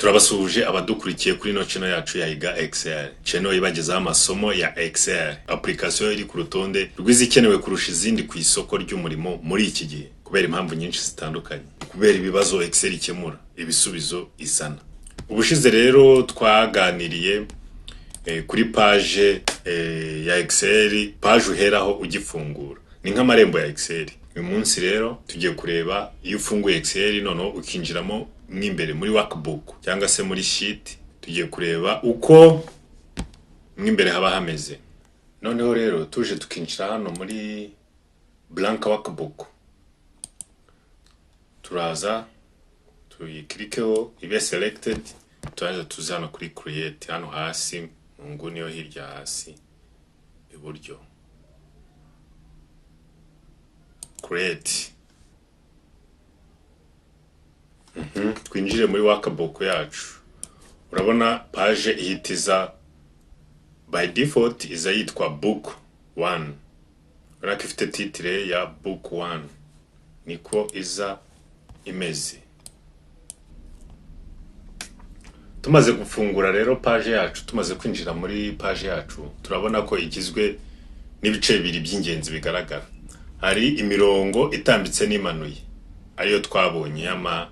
Turabasuhuje abadukurikiye kuri ino channel yacu ya Iga Excel. Channel ibagezaho amasomo ya Excel, application iri ku rutonde rw'izikenewe kurusha izindi ku isoko ry'umurimo muri iki gihe, kubera impamvu nyinshi zitandukanye, kubera ibibazo Excel ikemura, ibisubizo izana. Ubushize rero twaganiriye kuri page ya Excel, page uheraho ugifungura, ni nk'amarembo ya Excel. Uyu munsi rero tugiye kureba iyo ufunguye Excel noneho ukinjiramo mo imbere muri workbook cyangwa se muri sheet, tugiye kureba uko mo imbere haba hameze. Noneho rero tuje tukinjira hano muri blank workbook, turaza tuyikirikeho ibe selected, turaza tuze hano kuri create, hano hasi mu nguni yo hirya hasi iburyo, create. Twinjire muri workbook yacu. Urabona page ihita iza by default, iza yitwa book 1. Urabona ko ifite titre ya book 1, niko iza imeze. Tumaze gufungura rero page yacu, tumaze kwinjira muri page yacu, turabona ko igizwe n'ibice bibiri by'ingenzi bigaragara. Hari imirongo itambitse n'imanuye, ariyo twabonye y'ama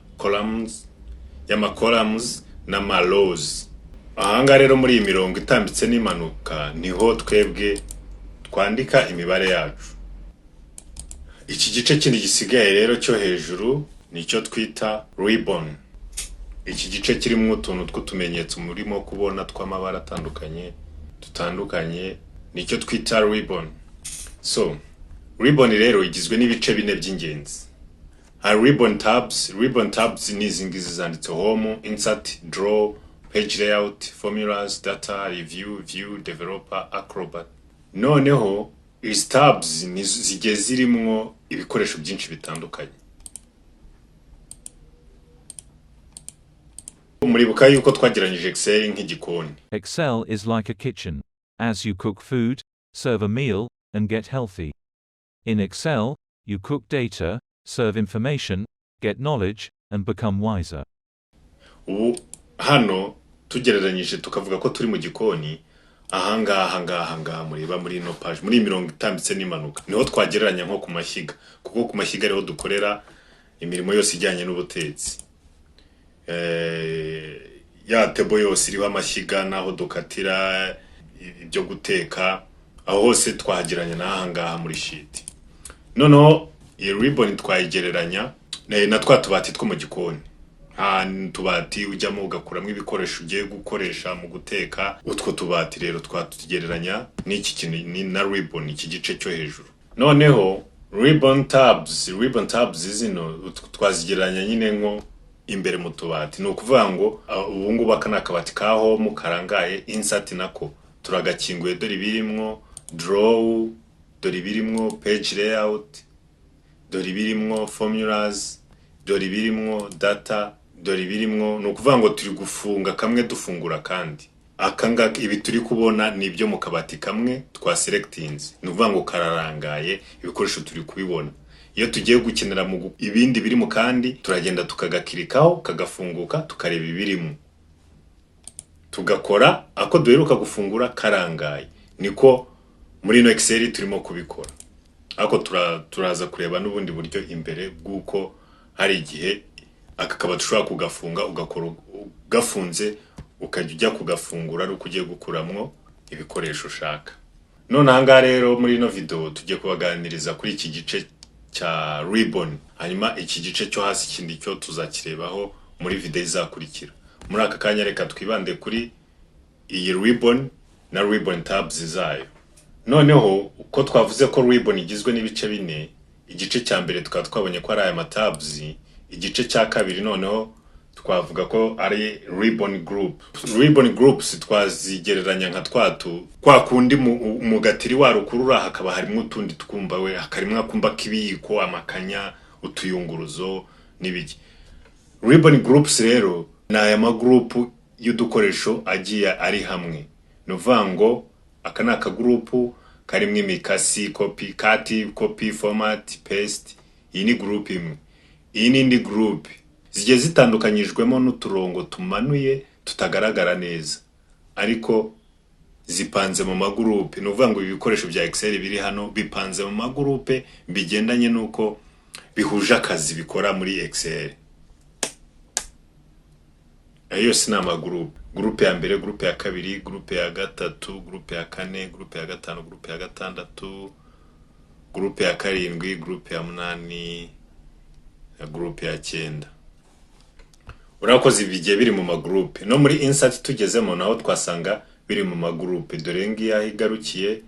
columns n'ama rows. Ahangaha rero muri iyi mirongo itambitse n'imanuka niho twebwe twandika imibare yacu. Iki gice kindi gisigaye rero cyo hejuru nicyo twita ribbon. Iki gice kirimo utuntu tw'utumenyetso murimo kubona tw'amabara atandukanye dutandukanye, nicyo twita ribbon. So ribbon rero igizwe n'ibice bine by'ingenzi. Hari ribbon tabs. Ribbon tabs ni izi ngizi zanditse: home, insert, draw, page layout, formulas, data, review, view, developer, acrobat. Noneho izi tabs ni zigiye zirimwo ibikoresho byinshi bitandukanye. Muribuka yuko twagereranyije Excel nk'igikoni. Excel is like a kitchen. As you cook food, serve a meal, and get healthy. In Excel, you cook data, serve information, get knowledge, and become wiser. Ubu hano tugereranyije tukavuga ko turi mu gikoni, ahangaha ngaha ngaha mureba muri ino page, muri iyi mirongo itambitse n'imanuka, niho twagereranya nko ku mashyiga, kuko ku mashyiga ariho dukorera imirimo yose ijyanye n'ubutetsi. Ya table yose iriho amashyiga n'aho dukatira ibyo guteka, aho hose twahagereranya n'aha ngaha muri sheet. Noneho iyi ribbon twayigereranya na twa tubati two mu gikoni, nta tubati ujyamo ugakuramo ibikoresho ugiye gukoresha mu guteka. Utwo tubati rero twatugereranya n'iki kintu, ni na ribbon, iki gice cyo hejuru. Noneho ribbon tabs zino twazigereranya nyine nko imbere mu tubati. Ni ukuvuga ngo ubu ngubu aka ni akabati ka home karangaye, insert nako turagakinguye, dore ibirimwo, draw dore ibirimwo, page layout dore ibirimwo, formulas dore ibirimwo, data dore ibirimwo. Ni ukuvuga ngo turi gufunga kamwe dufungura kandi aka ngaka. Ibi turi kubona ni ibyo mu kabati kamwe twaselectinze, ni ukuvuga ngo kararangaye, ibikoresho turi kubibona. Iyo tugiye gukenera mu ibindi biri mu kandi, turagenda tukagakirikaho kagafunguka, tukareba ibirimo, tugakora ako duheruka gufungura karangaye. Niko muri ino Excel turimo kubikora, ariko turaza kureba n'ubundi buryo imbere bw'uko hari igihe aka kabati ushobora kugafunga, ugakora gafunze, ukajya ujya kugafungura ari uko ugiye gukuramwo ibikoresho ushaka. None aha ngaha rero muri ino video tugiye kubaganiriza kuri iki gice cya ribbon, hanyuma iki gice cyo hasi kindi cyo tuzakirebaho muri video izakurikira. Muri aka kanya reka twibande kuri iyi ribbon na ribbon tabs zayo. Noneho uko twavuze ko ribbon igizwe n'ibice bine, igice cya mbere tukaba twabonye ko ari aya matabs, igice cya kabiri noneho twavuga ko ari ribbon group. Ribbon groups twazigereranya nka twatu kwa kundi mu gatiri warukurura hakaba harimo utundi twumba, we hakarimo akumba k'ibiyiko, amakanya, utuyunguruzo n'ibiki. Ribbon groups rero ni aya magurupu y'udukoresho agiye ari hamwe. Ni ukuvuga ngo aka ni akagurupu karimo imikasi, copy, cut, copy, format, paste. Iyi ni group imwe, iyi ni indi group. Zigiye zitandukanyijwemo n'uturongo tumanuye tutagaragara neza, ariko zipanze mu magurupe. Ni ukuvuga ngo ibi bikoresho bya Excel biri hano bipanze mu magurupe bigendanye n'uko bihuje akazi bikora muri Excel. Ayo yose ni amagurupe: gurupe ya mbere, gurupe ya kabiri, gurupe ya gatatu, gurupe ya kane, gurupe ya gatanu, gurupe ya gatandatu, gurupe ya karindwi, gurupe ya munani na gurupe ya cyenda. Urakoze. Bigiye biri mu magurupe. No muri insert tugezemo naho twasanga biri mu magurupe. Dore ngiyi aho igarukiye,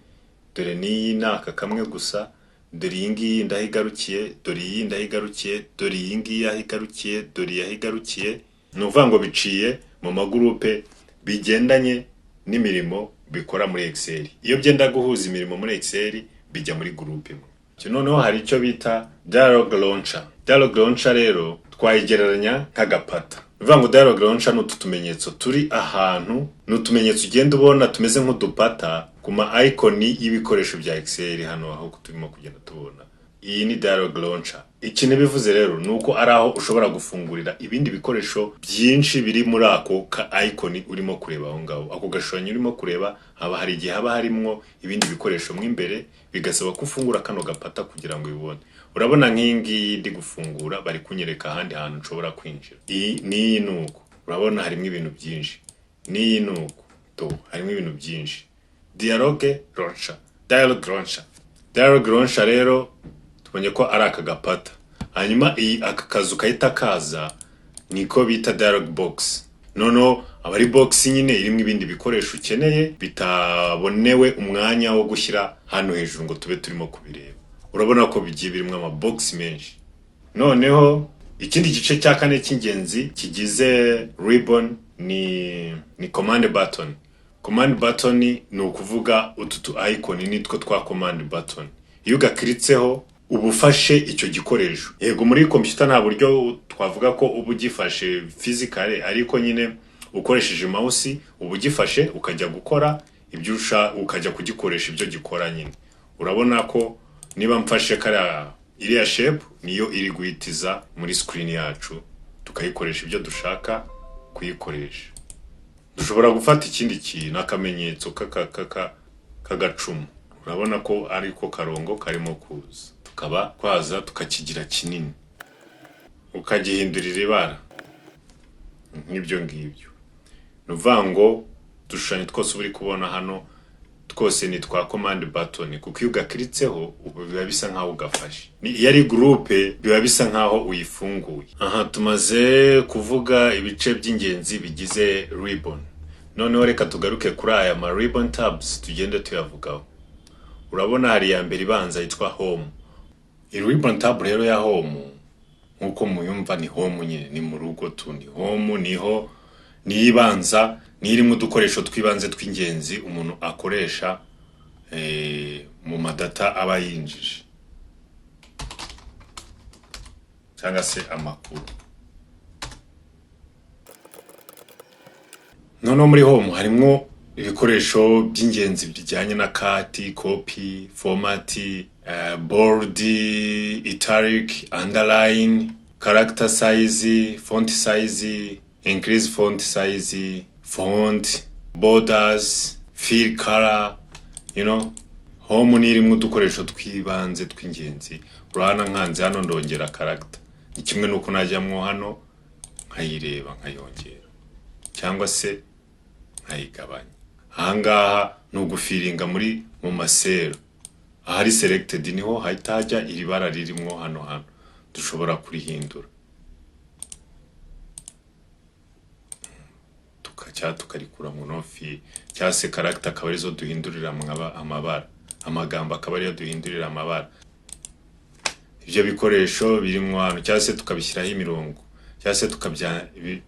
dore n'iyi ni aka kamwe gusa, dore iyi ngiyi ndaho igarukiye, dore iyi ndaho igarukiye, dore iyi ngiyi aho igarukiye, dore iyi aho igarukiye. Ni ukuvuga ngo biciye mu magurupe bigendanye n'imirimo bikora muri Excel. Iyo byenda guhuza imirimo muri Excel, bijya muri gurupe imwe. Noneho hari icyo bita dialog launcher. Dialog launcher rero twayigereranya nk'agapata. Ni ukuvuga ngo dialog launcher ni utu tumenyetso turi ahantu, ni utumenyetso ugenda ubona tumeze nk'udupata ku ma icon y'ibikoresho bya Excel hano aho turimo kugenda tubona. Iyi ni dialog launcher. Ikintu bivuze rero ni uko ari aho ushobora gufungurira ibindi bikoresho byinshi biri muri ako ka icon urimo kureba aho ngaho. Ako gashushanyo urimo kureba, haba hari igihe haba harimwo ibindi bikoresho mo imbere, bigasaba ko ufungura kano gapata kugira ngo ubibone. Urabona nk'iyi ngiyi ndi gufungura, bari kunyereka ahandi hantu nshobora kwinjira. Iyi n'iyi ni uko. Urabona harimo ibintu byinshi. N'iyi ni uko to harimo ibintu byinshi. Dialog launcher, dialog launcher, dialog launcher rero tubonye ko ari aka gapata. Hanyuma iyi, aka kazu kahita kaza niko bita dialog box. Noneho aba ari box nyine irimo ibindi bikoresho ukeneye bitabonewe umwanya wo gushyira hano hejuru ngo tube turimo kubireba. Urabona ko bigiye birimo ama box menshi. Noneho ikindi gice cya kane cy'ingenzi kigize ribbon ni command button. Command button ni ukuvuga utu tu icon nitwo twa command button. Iyo ugakiritseho uba ufashe icyo gikoresho. Yego, muri computer nta buryo twavuga ko uba ugifashe physically, ariko nyine ukoresheje mouse uba ugifashe, ukajya gukora ibyo usha, ukajya kugikoresha ibyo gikora nyine. Urabona ko niba mfashe kariya, iriya shape niyo iri guhitiza muri screen yacu, tukayikoresha ibyo dushaka kuyikoresha. Dushobora gufata ikindi kintu, akamenyetso k'agacumu. Urabona ko ariko karongo karimo kuza, tukaba twaza tukakigira kinini, ukagihindurira ibara nk'ibyo ngibyo. Ni ukuvuga ngo udushushanyo twose uba uri kubona hano twose ni twa command button, kuko iyo ugakiritseho ubu biba bisa nkaho ugafashe. Iyo ari groupe biba bisa nkaho uyifunguye. Aha tumaze kuvuga ibice by'ingenzi bigize ribbon. Noneho reka tugaruke kuri aya ma ribbon tabs, tugende tuyavugaho. Urabona hari iya mbere ibanza yitwa home. Iyi ribbon tab rero ya home, nk'uko muyumva, ni home nyine, ni mu rugo tu, ni home. Niho niyo ibanza, niyo irimo udukoresho tw'ibanze tw'ingenzi umuntu akoresha mu madata aba yinjije cyangwa se amakuru. Noneho muri home harimo ibikoresho by'ingenzi bijyanye na cut, copy, format, bold, italic, underline, character size, font size, increase font size, font, borders, fill color. Home ni irimo udukoresho tw'ibanze tw'ingenzi. Urabona nkanze hano ndongera character. Ni kimwe n'uko najyamwo hano nkayireba, nkayongera cyangwa se nkayigabanya. Ahangaha ni ugufiringa muri mu ma cell. Ahari selected niho hahita hajya iri bara ririmo hano. Hano dushobora kurihindura tukajya tukarikura mu no fill, cyangwa se character akaba arizo duhindurira amabara, amagambo akaba ariyo duhindurira amabara. Ibyo bikoresho birimo hano, cyangwa se tukabishyiraho imirongo, cyangwa se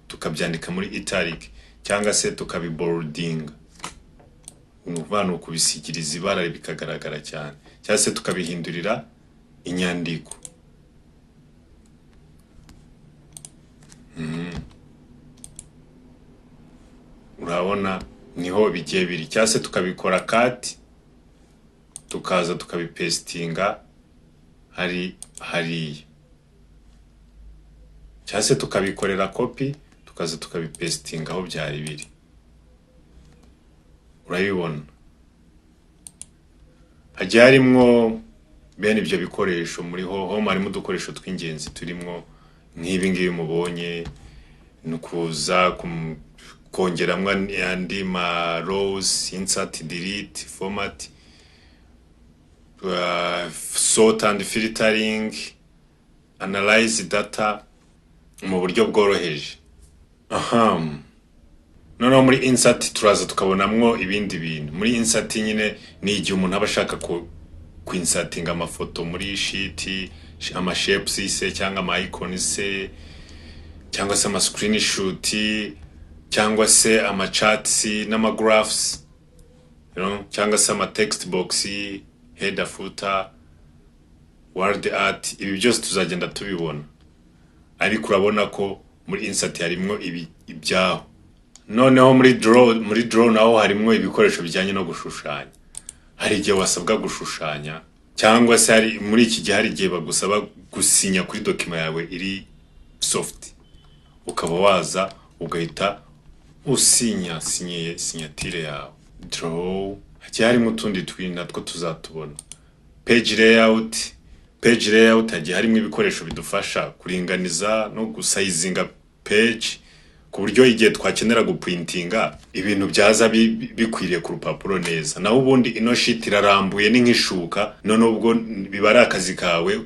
tukabyandika muri italic, cyangwa se tukabiboldinga, ni ukuvuga ni ukubisigiriza ibara bikagaragara cyane, cyangwa se tukabihindurira inyandiko. Urabona niho bigiye biri, cyangwa se tukabikora cut, tukaza tukabipesitinga hari hariya. Cyangwa se tukabikorera copy, tukaza tukabipastinga aho byari biri. Urabibona, hagiye harimwo bene ibyo bikoresho. Muri home harimo udukoresho tw'ingenzi turimo nk'ibi ngibi mubonye. Ni ukuza kongeramo andi ma rows, insert, delete, format, sort and filtering, analyze data mu buryo bworoheje. Aha noneho muri insert turaza tukabonamwo ibindi bintu. Muri insert nyine ni igihe umuntu aba ashaka ku kwinsertinga amafoto muri sheet, ama shapes se, cyangwa ama icons se, cyangwa se ama screenshot, cyangwa se ama charts n'ama graphs, cyangwa se ama text box, header, footer, word art. Ibi byose tuzagenda tubibona, ariko urabona ko muri insert harimwo ibi ibyaho. Noneho muri draw naho harimwo ibikoresho bijyanye no gushushanya. Hari igihe wasabwa gushushanya, cyangwa se hari muri iki gihe hari igihe bagusaba gusinya kuri document yawe iri soft, ukaba waza ugahita usinya sinye signature yawe. Draw hagiye harimo utundi twinshi, natwo tuzatubona. Page layout. Page layout hagiye harimo ibikoresho bidufasha kuringaniza no gusizinga page, ku buryo igihe twakenera guprintinga ibintu byaza bikwiriye ku rupapuro neza. Naho ubundi ino sheet irarambuye, ni nk'ishuka. None ubwo biba ari akazi kawe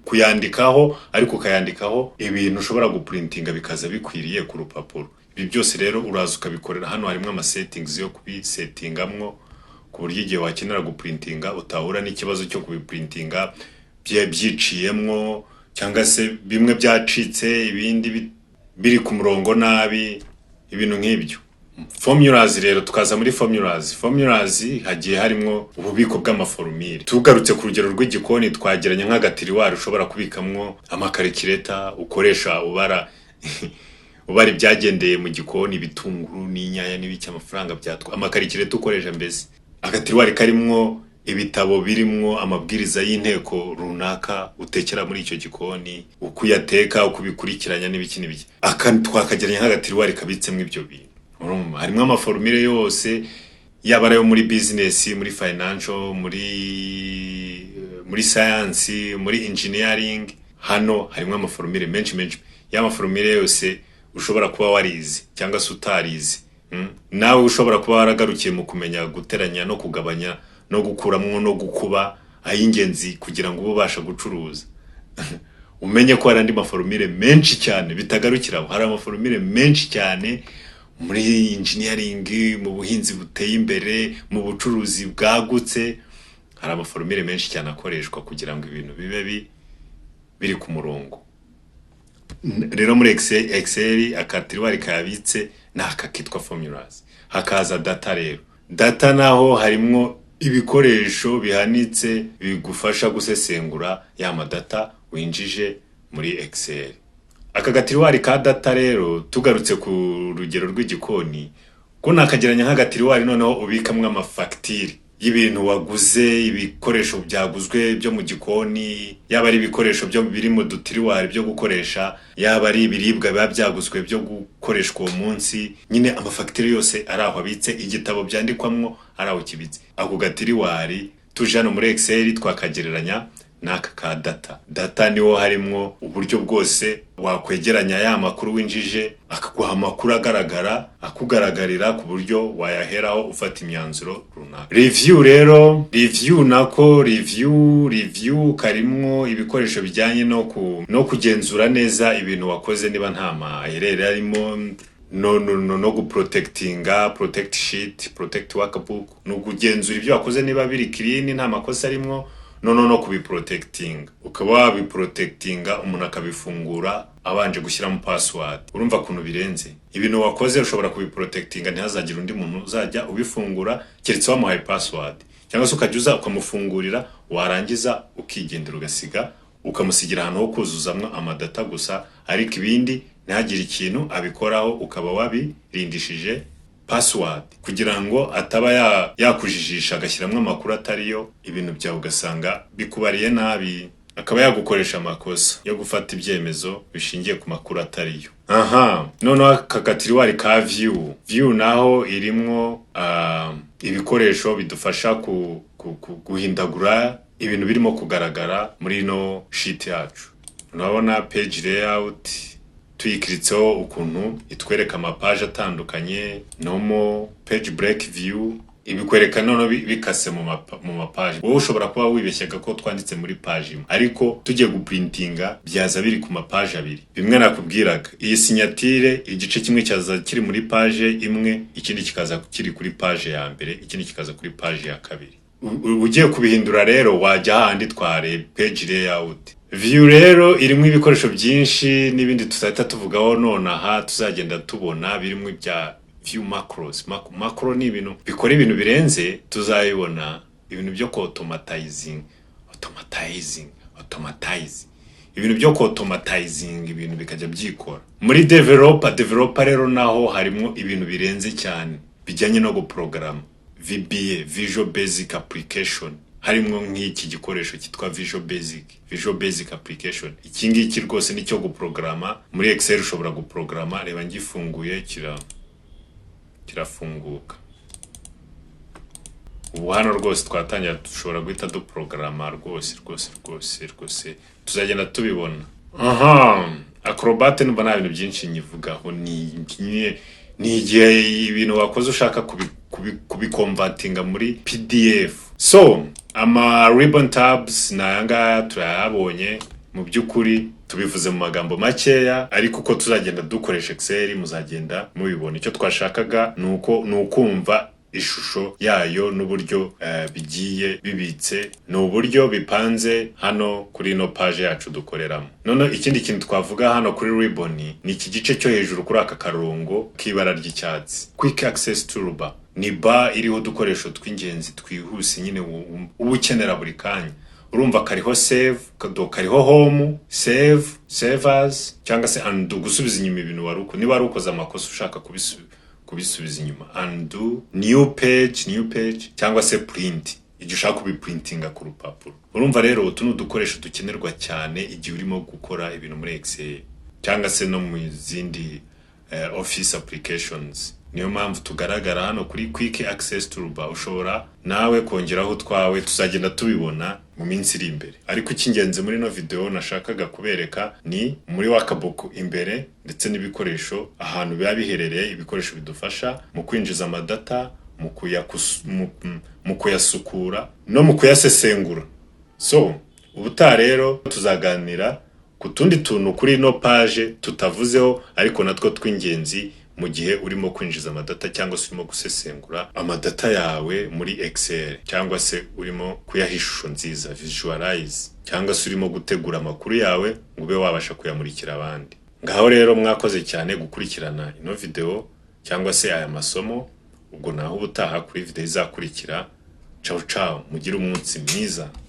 kuyandikaho, ariko ukayandikaho ibintu ushobora guprintinga bikaza bikwiriye ku rupapuro. Ibi byose rero uraza ukabikorera hano. Harimo ama settings yo kubisettingamwo, ku buryo igihe wakenera guprintinga utahura n'ikibazo cyo kubiprintinga byiciyemwo, cyangwa se bimwe byacitse, ibindi biri ku murongo nabi, ibintu nk'ibyo. Formulas rero, tukaza muri formulas. Formulas hagiye harimo ububiko bw'amaforumire. Tugarutse ku rugero rw'igikoni, twageranya nk'agatiriwari ushobora kubikamwo ama calculator ukoresha ubara ibyagendeye mu gikoni, ibitunguru n'inyanya n'ibiki, amafaranga byatwa, ama calculator ukoresha mbese. Agatiriwari karimwo ibitabo birimwo amabwiriza y'inteko runaka utekera muri icyo gikoni, uko uyateka, uko ubikurikiranya n'ibiki n'ibiki. Aka twakageranya nk'agatiriwari kabitsemo ibyo bintu. Urumva harimo amaforumire yose, yaba ari ayo muri business, muri financial, muri science, muri engineering. Hano harimo amaforumire menshi menshi, ya maforumire yose ushobora kuba warize cyangwa se utarize. Nawe ushobora kuba waragarukiye mu kumenya guteranya no kugabanya no gukuramo no gukuba, ay'ingenzi kugira ngo ube ubasha gucuruza. Umenye ko hari andi maforumire menshi cyane bitagarukira aho. Hari amaforumire menshi cyane muri engineering, mu buhinzi buteye imbere, mu bucuruzi bwagutse. Hari amaforumire menshi cyane akoreshwa kugira ngo ibintu bibe biri ku murongo. Rero muri Excel akatiriwari kayabitse ni aka kitwa formulas. Hakaza data rero. Data naho harimwo ibikoresho bihanitse bigufasha gusesengura ya madata winjije muri Excel. Aka gatiriwari ka data rero, tugarutse ku rugero rw'igikoni, ko nakageranya nk'agatiriwari noneho ubikamwo amafagitire y'ibintu waguze, ibikoresho byaguzwe byo mu gikoni, yaba ari ibikoresho byo biri mu dutiriwari byo gukoresha, yaba ari ibiribwa biba byaguzwe byo gukoreshwa uwo munsi. Nyine amafagitire yose ari aho abitse, igitabo byandikwamwo ari aho kibitse. Ako gatiriwari tuje hano muri Excel twakagereranya n'aka ka data. Data niwo harimwo uburyo bwose wakwegeranya ya makuru winjije, akaguha amakuru agaragara, akugaragarira, ku buryo wayaheraho ufata imyanzuro runaka. Review rero, review nako, review karimwo ibikoresho bijyanye no kugenzura neza ibintu wakoze niba nta ma error arimo, no guprotectinga, protect sheet, protect workbook, no kugenzura ibyo wakoze niba biri clean, nta makosa arimwo, no kubiprotectinga. Ukaba wabiprotectinga, umuntu akabifungura abanje gushyiramo password. Urumva ukuntu birenze? Ibintu wakoze ushobora kubiprotectinga, ntihazagire undi muntu uzajya ubifungura keretse wamuhaye password, cyangwa se ukajya uza ukamufungurira, warangiza ukigendera, ugasiga ukamusigira ahantu ho kuzuzamwo amadata gusa, ariko ibindi ntihagire ikintu abikoraho, ukaba wabirindishije password kugira ngo ataba yakujijisha agashyiramo amakuru atariyo, ibintu byawe ugasanga bikubariye nabi. akaba yagukoresha amakosa yo gufata ibyemezo bishingiye ku makuru atariyo. Aha noneho aka ga tiroir ka view. View naho irimwo ibikoresho bidufasha guhindagura ibintu birimo kugaragara muri ino sheet yacu. Urabona page layout, tuyikiritseho ukuntu itwereka amapaje atandukanye. Normal, page break view ibikwereka noneho bikase mu mapaje. Wowe ushobora kuba wibeshyaga ko twanditse muri paje imwe, ariko tugiye guprintinga byaza biri ku mapaje abiri. Bimwe nakubwiraga, iyi signature, igice kimwe cyaza kiri muri paje imwe, ikindi kikaza kiri kuri paje ya mbere, ikindi kikaza kuri paje ya kabiri. Ugiye kubihindura rero wajya hahandi twareba page layout. View rero irimo ibikoresho byinshi n'ibindi tutahita tuvugaho nonaha, tuzagenda tubona birimo ibya view macros. Macro ni ibintu bikora ibintu birenze, tuzabibona, ibintu byo automatizing, automatizing, automatize, ibintu byo automatizing, ibintu bikajya byikora. Muri developer, developer rero naho harimo ibintu birenze cyane bijyanye no guprograma. VBA, Visual Basic Application, harimo nk'iki gikoresho cyitwa Visual Basic, Visual Basic Application. Iki ngiki rwose ni cyo guprograma muri Excel. Ushobora guprograma, reba ngifunguye kirafunguka. Ubu hano rwose twatangira, dushobora guhita duprograma rwose rwose rwose rwose, tuzagenda tubibona. Aha Acrobat numva nta bintu byinshi nyivugaho, ni igihe ibintu wakoze ushaka kubiconvertinga muri PDF. So ama ribbon tabs ni aya ngaya turayabonye. Mu by'ukuri tubivuze mu magambo makeya, ariko uko tuzagenda dukoresha Excel muzagenda mubibona. Icyo twashakaga ni uko ni ukumva ishusho yayo n'uburyo bigiye bibitse, ni uburyo bipanze hano kuri ino page yacu dukoreramo. None ikindi kintu twavuga hano kuri ribbon ni iki gice cyo hejuru kuri aka karongo k'ibara ry'icyatsi, quick access toolbar. Ni bar iriho udukoresho tw'ingenzi twihuse nyine uba ukenera buri kanya. Urumva kariho save, kariho home, save, save as cyangwa se undo, gusubiza inyuma ibintu wari uko niba wari ukoze amakosa ushaka kubisubiza inyuma, undo, new page, new page cyangwa se print igihe ushaka kubiprintinga ku rupapuro. Urumva rero utu ni udukoresho dukenerwa cyane igihe urimo gukora ibintu muri Excel cyangwa se no mu zindi office applications. Niyo mpamvu tugaragara hano kuri quick access toolbar. Ushobora nawe kongeraho utwawe, tuzagenda tubibona mu minsi iri imbere. Ariko icy'ingenzi muri ino video nashakaga kubereka ni muri workbook imbere ndetse n'ibikoresho ahantu biba biherereye, ibikoresho bidufasha mu kwinjiza amadata, mu kuyasukura no mu kuyasesengura. So ubutaha rero tuzaganira ku tundi tuntu kuri ino page tutavuzeho, ariko natwo tw'ingenzi mu gihe urimo kwinjiza amadata cyangwa se urimo gusesengura amadata yawe muri Excel, cyangwa se urimo kuyaha ishusho nziza, visualize, cyangwa se urimo gutegura amakuru yawe ngo ube wabasha kuyamurikira abandi. Ngaho rero mwakoze cyane gukurikirana ino video cyangwa se aya masomo. Ubwo naho ubutaha kuri video izakurikira. Ciao ciao, mugire umunsi mwiza.